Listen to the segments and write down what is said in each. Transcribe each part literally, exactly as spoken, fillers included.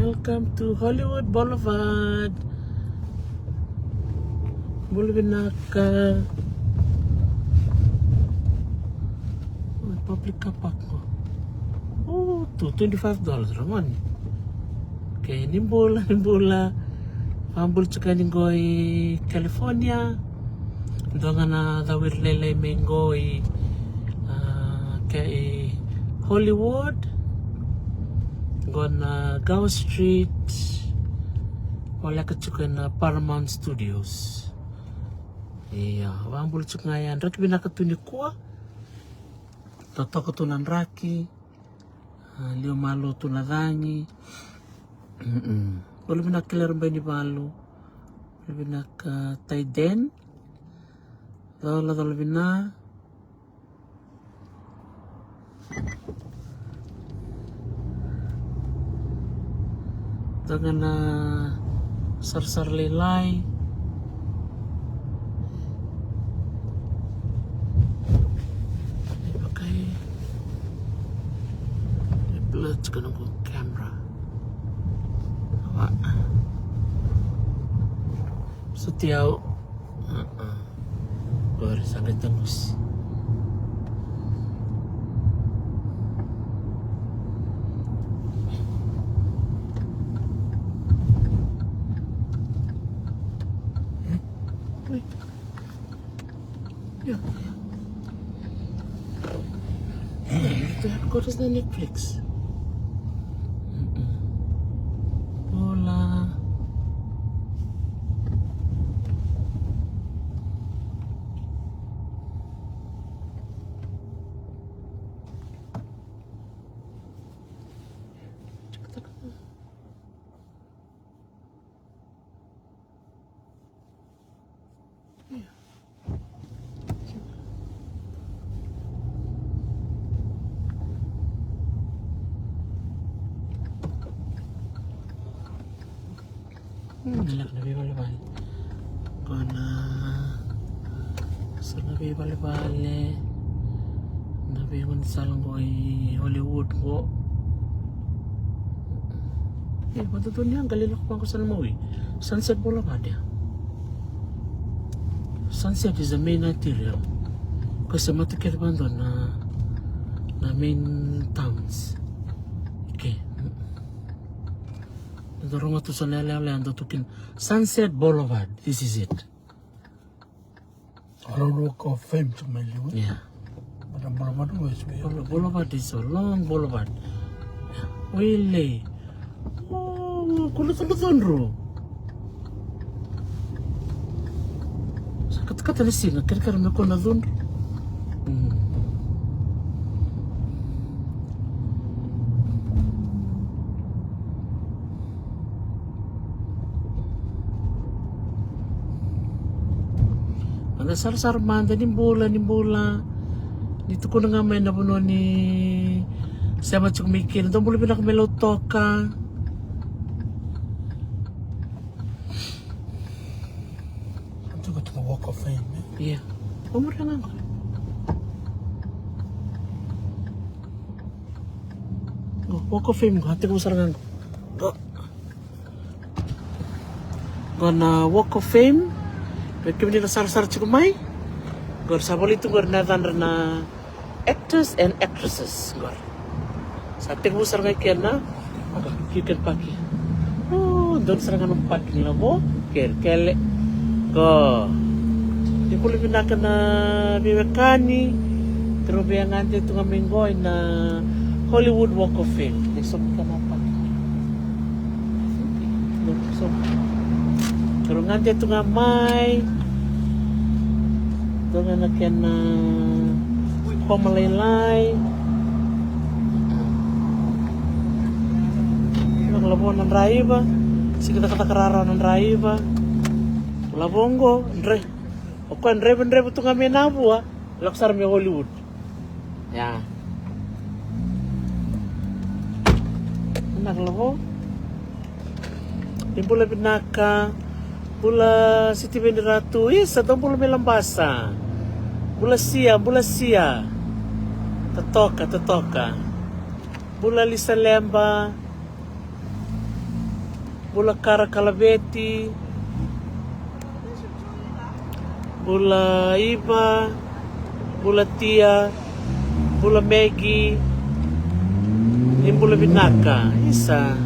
Welcome to Hollywood Boulevard. Bula vinaka. Oi, public car park qo. O, tu twenty-five dollars, ra gone. Okay, ni bula, ni bula. Vakabula tiko yani qo i California. Dua ga na cawiri lailai mai qo i, a, ke i Hollywood. Qo na Gower Street. Voleka tiko ena Paramount Studios. Ia, vakabula tiko ga ya, draki vinaka tu nikua. Totoka tu na draki. A, liwa malua tu na cagi. Mm-mm. Bula vinaka Kilera Bainivalu. Bula vinaka Taiden. Cola, cola vina. Dua ga na sarasara lailai. E vaka e blur tiko na noqu camera. Ava. Soti au. Qori sa qai tagusi. Oi. Ia. Ia, na headquarters na Netflix. Mm-mm. Hola. Hmm, na lako na veivalevale. Qo na sa na veivalevale. Na veigaunisala qo i Hollywood qo. E, vakadodonu ya, qai lai lako vaqo sa na mawi. Sunset Boulevard ya. Sunset is the main arterial. Ko se mata kece vakadua na, na main towns. Okay. Dou rogoca tu sa na yalewa, yalewa dou tu kina. Sunset Boulevard, this is it. Hollywood Walk of Fame tu mai liu. Yeah. But the boulevard was way. Boule-, boulevard is a long boulevard. Wele. Oh, ko na cudru, cudru. Sa katakata na siga, kerekere me ko na cudru. Mm. Mada sarasara mada, ni bula, ni bula. Ni tukuna ga mai na vanua ni sema tiko mai kina. Dou bula vinaka mai Lautoka. Tiko tu na Walk of Fame, e? Ia. Ko muri ga qo. Qo, Walk of Fame qo, a tekivu sara ga qo. Qo. Qo na Walk of Fame. Vei kemuni na sarasara tiko mai. Qori sa volai tu qori na yacadra na actors and actresses. Qori. Sa tekivu sara ga kena. Qo, you can park here. O, donu sara ga na parking la qo. Kerekere. Qo. Ni bula vinaka na veiwekani. Keirau via gade tu ga mai qo ina Hollywood Walk of Fame. Ni so kena parking. Ni so. Keirau gade tu ga mai. Donu ga na kena koma lailai. Na lavo na draiva. Sega ni cakacaka rarawa na draiva. Lavo qo, drai-, o koya draiva, draiva tu ga mai Navua, lako sara mai Hollywood. Ia. Na lavo. Ni bula vinaka. Bula Sitiveni Ratu. Isa, dou bula mai Labasa. Bula Sia, bula Sia. Totoka, totoka. Bula Lisa Leba. Bula Kara Kalaveti. Bula Iva. Bula Tia. Bula Megi. Ni bula vinaka. Isa.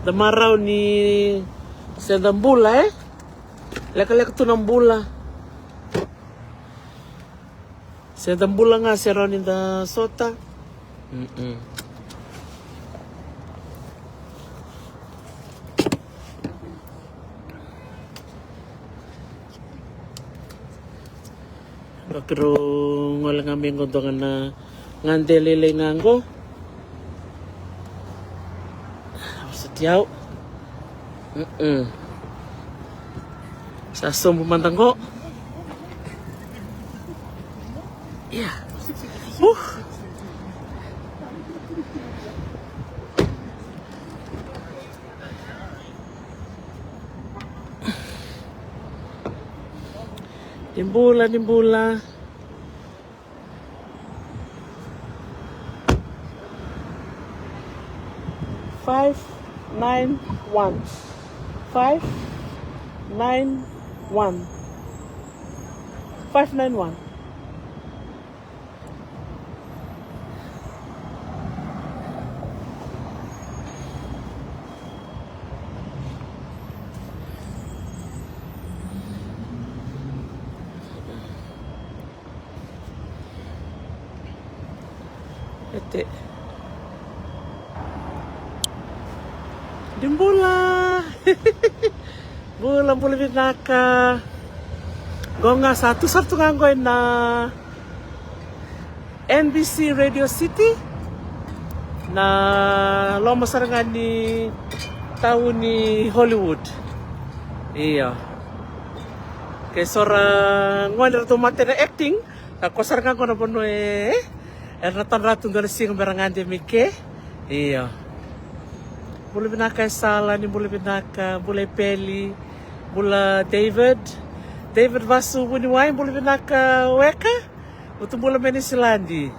Da marau ni se da bula, e? Lekaleka tu na bula. Se da bula ga se rawa ni da sota. Mm-mm. Keirau gole ga mai qo, dua ga na gade lailai ga qo. Vosoti au. Mm-mm. Sa sobu mada qo. Ia. Uh. Ni bula, ni bula. Five nine one. Five nine one. Five nine one. Ete. Ni bula. Bula, bula vinaka. Qo ga sa tu sara tu ga qo ena N B C Radio City, na loma sara ga ni tauni Hollywood. Io. Ke so ra gone ratou mate na acting, ka qo sara ga qo na vanua e, era na tadra tu dua na siga me ra gade mai ke. Io. Bula vinaka e Sala, ni bula vinaka, bula e Peli, bula David. David Vasu Vuniwai, bula vinaka weka. Vutu bula mai Niusiladi.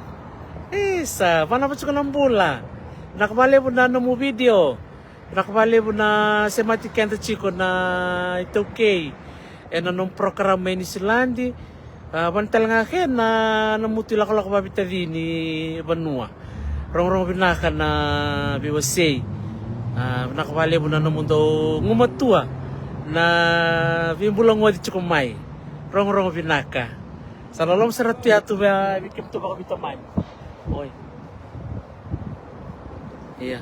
Isa, vanava tiko na bula. Vinaka vakalevu na nomu video. Vinaka vakalevu na semati keda tiko na iTaukei ena nomu program mai Niusiladi. A, vani tale ga ke na, na mutu ilakolako vavitaci ni vanua. Rogorogo vinaka na veiwasei. A, vinaka vakalevu na nomudou gumatua na veibulagoci tiko mai. Rogorogo vinaka. Sa loloma sara tu ya tu vei, vei kemudou vakaveitamani. Oi. Ia.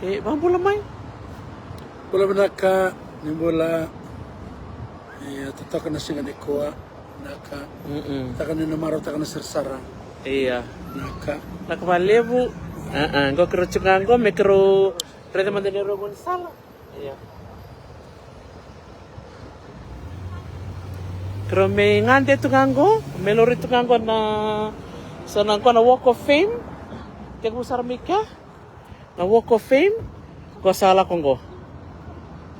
E, vakabula mai. Bula vinaka, ni bula. E, totoka na siga nikua. Vinaka. Mm-mm. Taka ni na marautaka na sarasara. Ia. Vinaka. Vinaka vakalevu. A, a, qo keirau tiko ga qo me keirau raica mada ni rau gone sara. Ia. Keirau mai gade tu ga qo, mai lori tu ga qo na, so na qo na Walk of Fame. Tekivu sara mai kea na Walk of Fame, qo sa lako qo.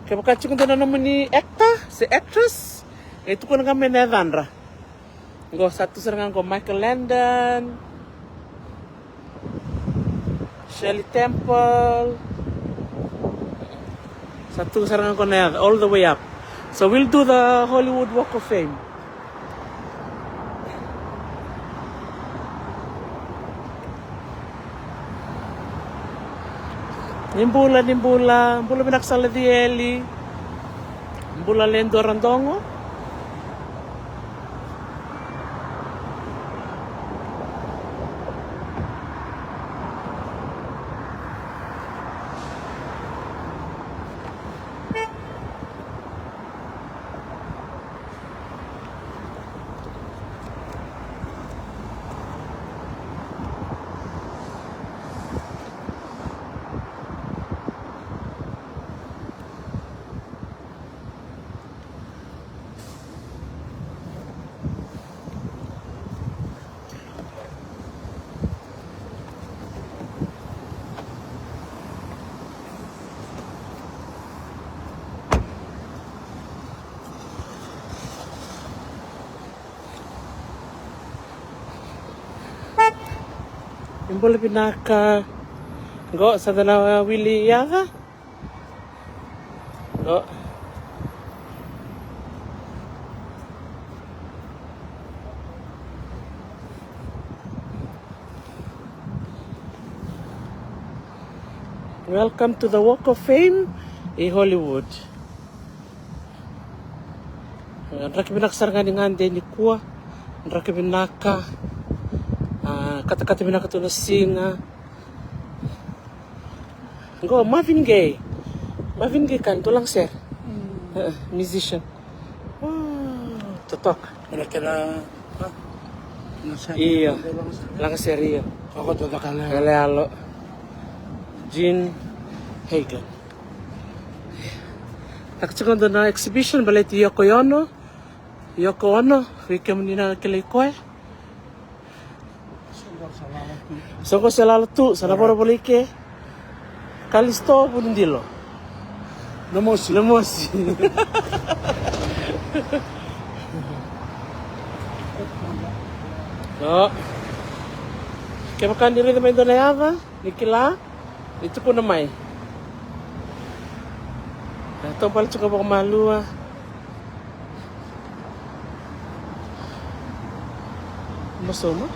Kevaka tiko dua na nomuni actor se actress, qai tukuna ga mai na yacadra. Qo sa tu sara ga qo Michael Landon, Shirley Temple. Sa tu sara ga qo na yaca all the way up. So we'll do the Hollywood Walk of Fame. Ni bula, ni bula, bula vinaka Sala Cieli. Bula Ledua Radogo. Bula vinaka. Qo sa da na wili yaca. Qo. Welcome to the Walk of Fame i Hollywood. Draki vinaka sara ga ni gade nikua. Draki vinaka. A, katakata vinaka tu na siga. Qo Marvin Gaye. Marvin Gaye ka ni tu laga sere. E, musician. Totoka. Io. Laga sere, io. Yalo. Jean Hagen. Taka tiko dua na exhibition baleti Yoko Ono. Yoko Ono, vei kemuni na kilai koya. Soqo se lala tu, sa na volavolai ke. Kalisto Vunidilo. Na mosi. Na mosi. Kevaka ni raica mai dua na yaca, ni kila, ni tukuna mai. E taubale tu ga vakamalua. Masoma.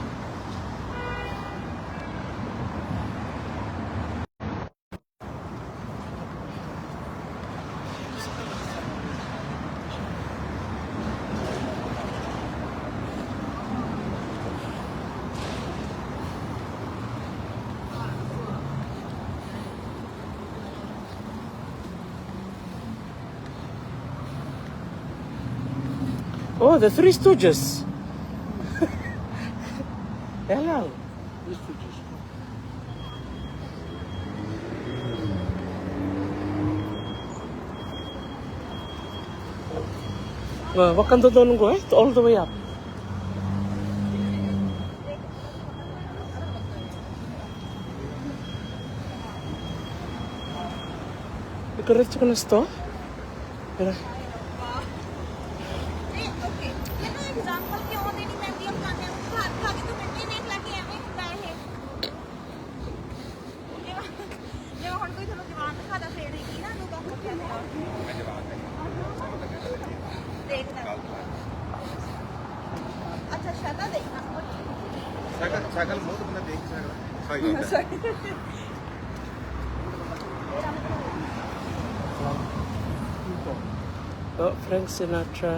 Oh, the Three Stooges. Hello. Three Stooges. Vakadodonu qo, e, all the way up. Iko raica tiko na store. Era. अच्छा, शक्ल, शक्ल बहुत बंदा देख सकता है। सही बात है। Oh, Frank Sinatra.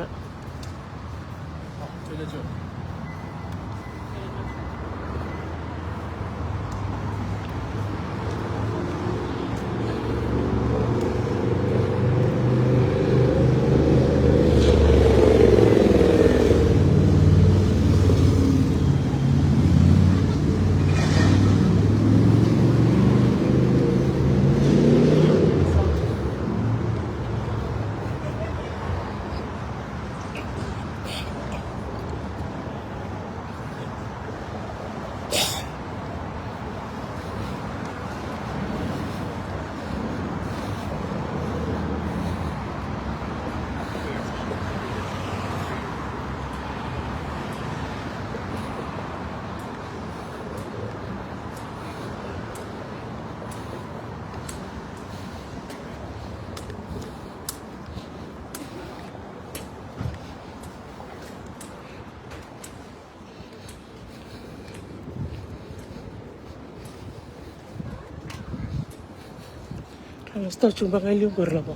Ana sta, cuba ga i liu qori lavo.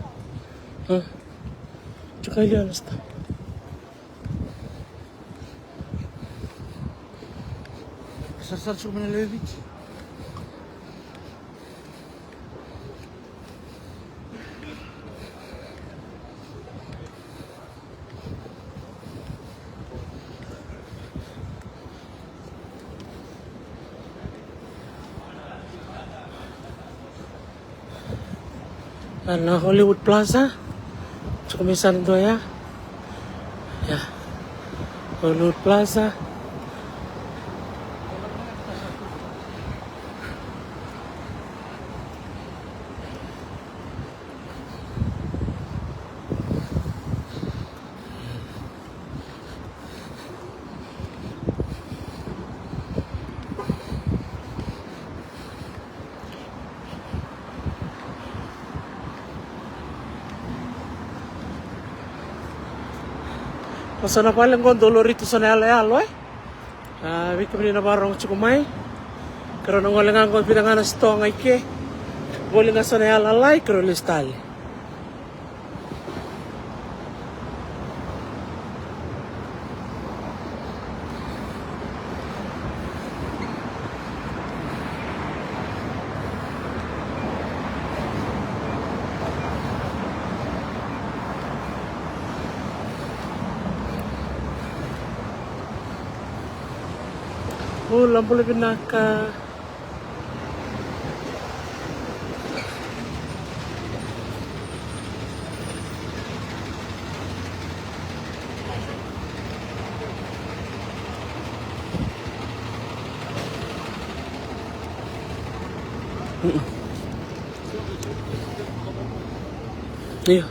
Cuba ga i liu ana sta. Sarasara cuba na lewe Viti. A, na Hollywood Plaza. Tiko mai sara dua ya. Ya. Hollywood Plaza. So na vale qo dau lori tu so na yaloyalo, e. A, vei kemuni na vakarorogo tiko mai. Keirau na gole ga qo, vica ga na sitoa ga i ke. Voli ga so na yalayala, keirau lesu tale. Bula, bula vinaka. Io.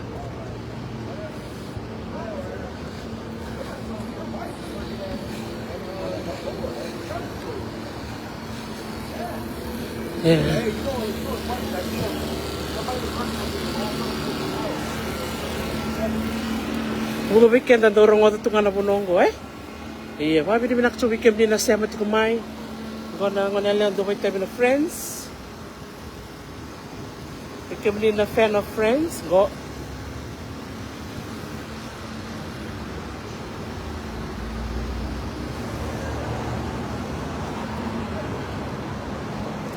E. Vuqa vei keda dau rogoca tu ga na vanua oqo, e? Ia, vakavinavinaka tiko vei kemuni na sema tiko mai. Qo na gone yalewa dau vakaitavi na Friends. Vei kemuni na fan of Friends, qo.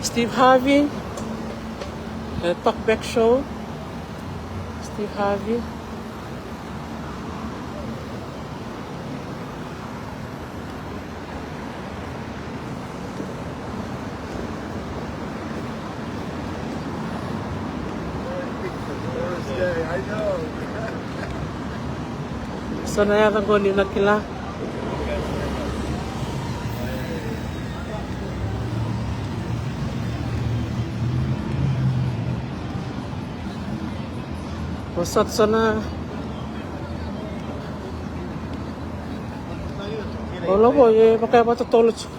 Steve Harvey, e, Talk Back Show. Steve Harvey. So na yaca qo ni na kila. Vosota so na. O lavo e vaka e vakatotolo tiko.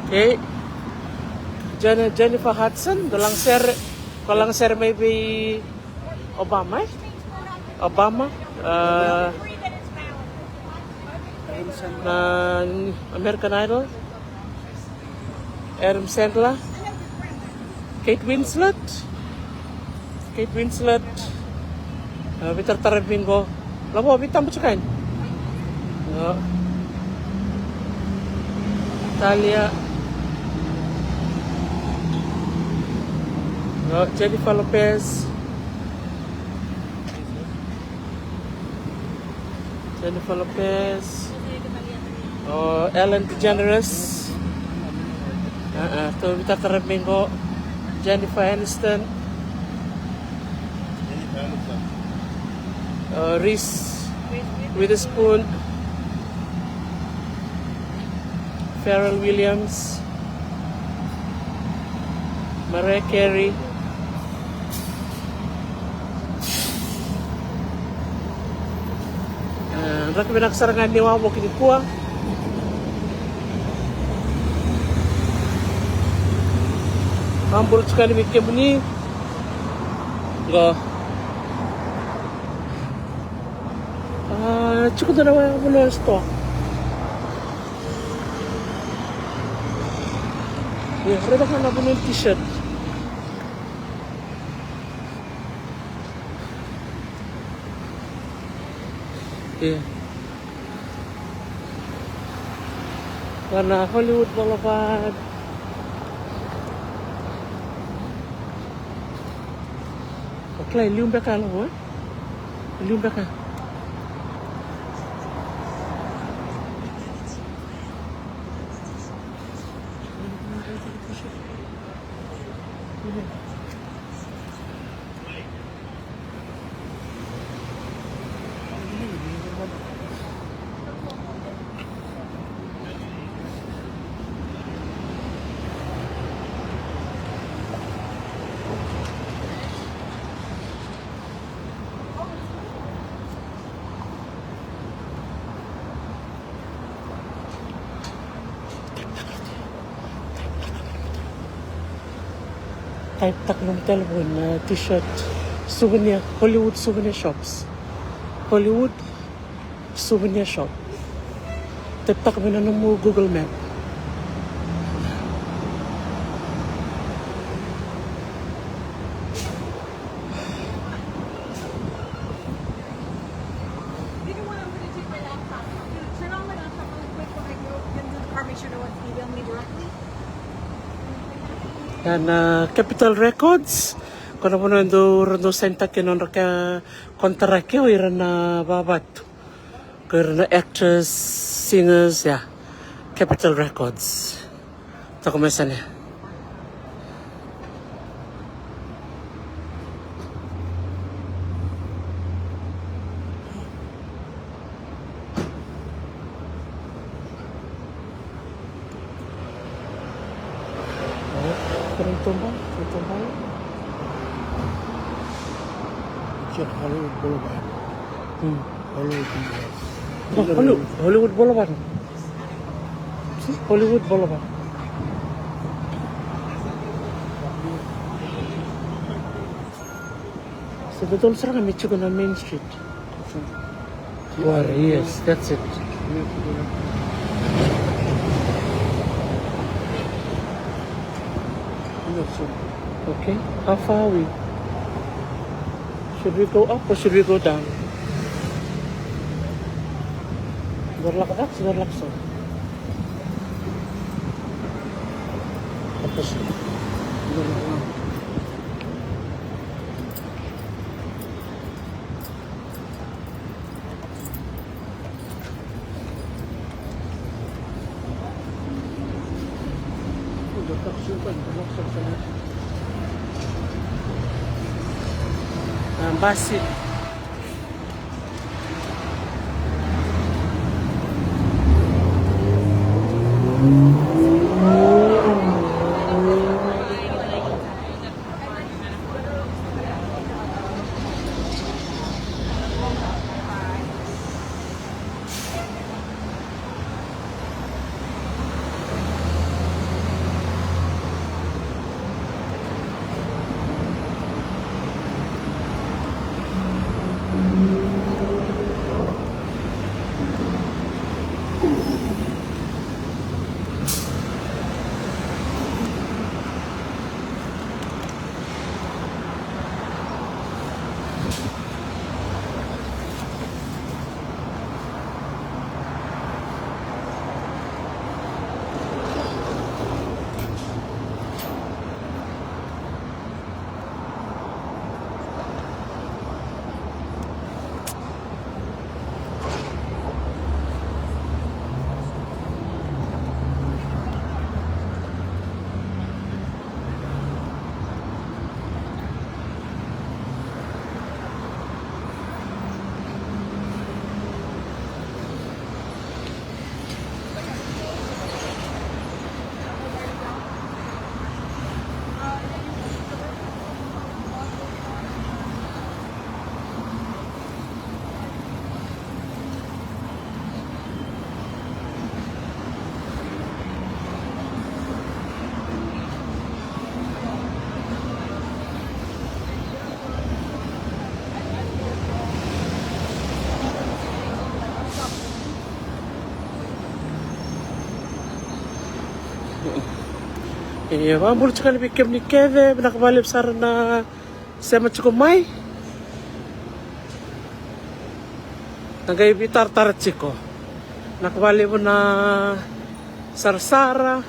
Okay. Jen-, Jennifer Hudson, dau lagasere, ko lagasere mai vei Obama, e? Obama, e, na American Idol. Adam Sandler. Kate Winslet. Kate Winslet. E, veitaratara vei qo. Lavo, veitabu tiko yani. Io. Talia. Io, Jennifer Lopez. Jennifer Lopez. O Ellen DeGeneres. A, a, tou veitaratara mai qo. Jennifer Aniston. O Reese Witherspoon. Pharrell Williams. Mariah Carey. E, draki vinaka sara ga ni wavoki nikua. Vakabula tiko yani vei kemuni. Qo. A, tiko dua na vanua sitoa. Ia, raica ga na vanua ni t-shirt. Ia. Qo na Hollywood Boulevard. O kila e liu beka ya, Lavo, e? E liu beka. Type-taka nomu telephone, uh, t-shirt, souvenir, Hollywood souvenir shops. Hollywood souvenir shop. Type-taka mai na nomu Google Map. Turn on my laptop really quick when I go into the car, make sure no one's emailing me directly. Ya na Capitol Records, ko na vanua e dau, ra dau sign-taka na nodra contract o ira na vavatu. Ko ira na actors, singers, ya. Capitol Records. Toka mai sara. Check Hollywood Boulevard. Hmm. Hollywood Boulevard. Oh, Hollywood, Hollywood Boulevard. See? Hollywood Boulevard. So the tol sara me tiko na Main Street. Wara, yes, that's it. Okay, how far are we? Should we go up or should we go down? Dua laka cake, dua laka so. Apa sih? Na basi. E, vakabula tiko yani vei kemuni kece, vinaka vakalevu sara na sema tiko mai. Na qai veitaratara tiko. Vinaka vakalevu na sarasara.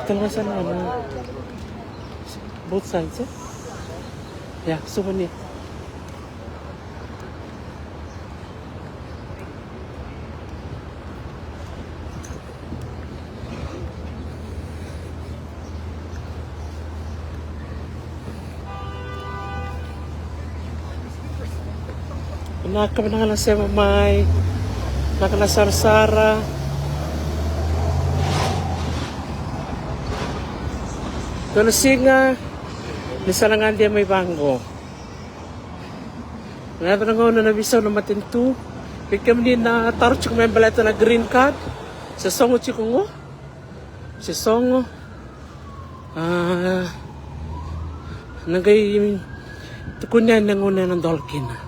Tell me some, uh, both sides, eh? Yeah, souvenir. Vinaka, vinaka na sema mai. Vinaka na sarasara. Dua na siga ni sa na gade mai vaqo. Na yaco na gauna na veisau na matanitu. Vei kemuni na taro tiko me baleta na green card, se sogo tiko qo. Se sogo. A, na qai tukuni yani na gauna ena dola kina.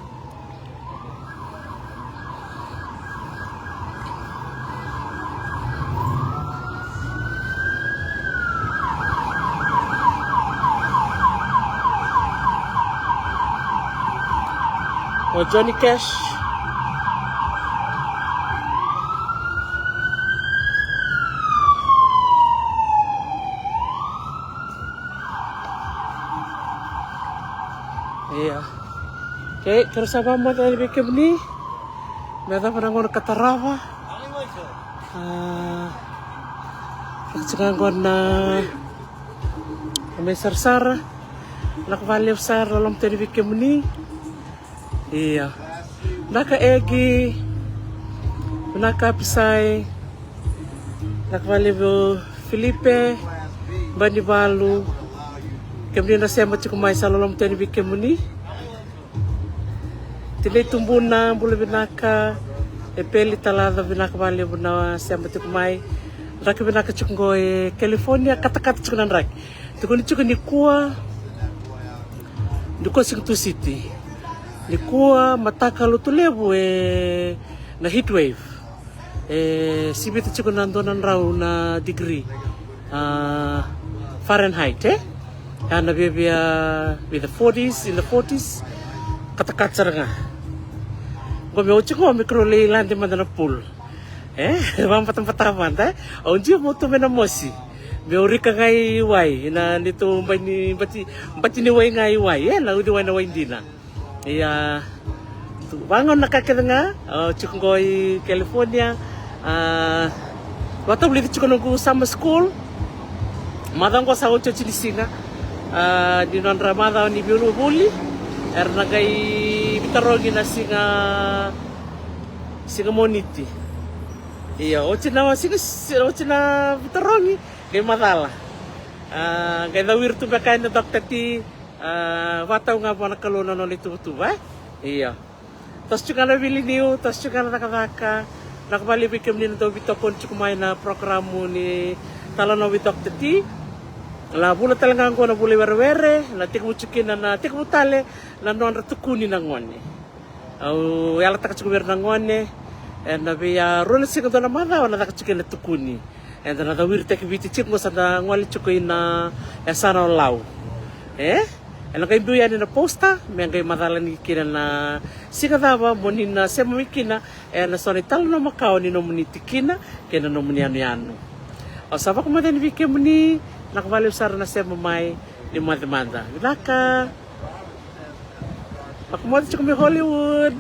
O Johnny Cash. Ia. Okei, keirau sa vakamacala vei kemuni me yacova na gauna ka tarava. A, ka tiko qo na, na mai sarasara. Vinaka vakalevu sara, loloma tale vei kemuni. Ia. Vinaka Egi. Vinaka Pisai. Vinaka vakalevu Filipe. Banivalu. Kemuni na sema tiko mai, sa loloma tale vei kemuni. Tinai Tubuna, bula vinaka. E Peli Talaca, vinaka vakalevu na sema tiko mai. Draki vinaka tiko qo e California, katakata tiko na draki. Tukuni tiko nikua, nikua Siga Tusiti. Nikua mataka lotu levu e na heat wave. E sivita tiko na dua na drau na degree, a, Fahrenheit, e? Ia na viavia with the forties, in the forties. Katakata sara ga. Qo me oti qo me keirau lai lade mada na pool. E? Vakabatabata mada, e? Au jiu mo tu mai na mosi. Meu rika ga i wai, na neitou bai ni bati, bati ni wai ga i wai, e? Na uciwai na wai dina. Ia, tu, vagauna na ka kece ga, a, tiko qo i California, a, vakatavulici tiko noqu summer school. Macawa qo sa otioti ni siga, a, ni nodra macawa ni veiuluvuli, era na qai veitarogi na siga, siga Moniti. Ia, oti na siga, oti na veitarogi, qai macala. A, qai cau ira tu beka ena Doctor T, a, vakatau ga vua na Kalou na nona ituvatuva, e? Ia. Toso tiko ga na vili niu, toso tiko ga na cakacaka. Vinaka vakalevu vei kemuni na dau veitokoni tiko mai na porokaramu ni Talanoa with Doctor T. Na vula tale ga qo na vula i werewere, na tekivu tiko kina na, tekivu tale na nodra tukuni na gone. Au yalataka tiko vei ira na gone, ena vei, a, rua na siga dua na macawa na caka tiko na tukuni. Eda na cau iritaki Viti tiko qo, sa da gole tiko ina yasana o Lau. E? Ena qai biu yani na poster me qai macala ni kina na siga cava mo ni na sema mai kina ena so na italanoa makawa ni nomuni tikina kei na nomuni yanuyanu. Au sa vakamoce yani vei kemuni, vinaka vakalevu sara na sema mai, ni moce mada. Vinaka. Vakamoce tiko mai Hollywood.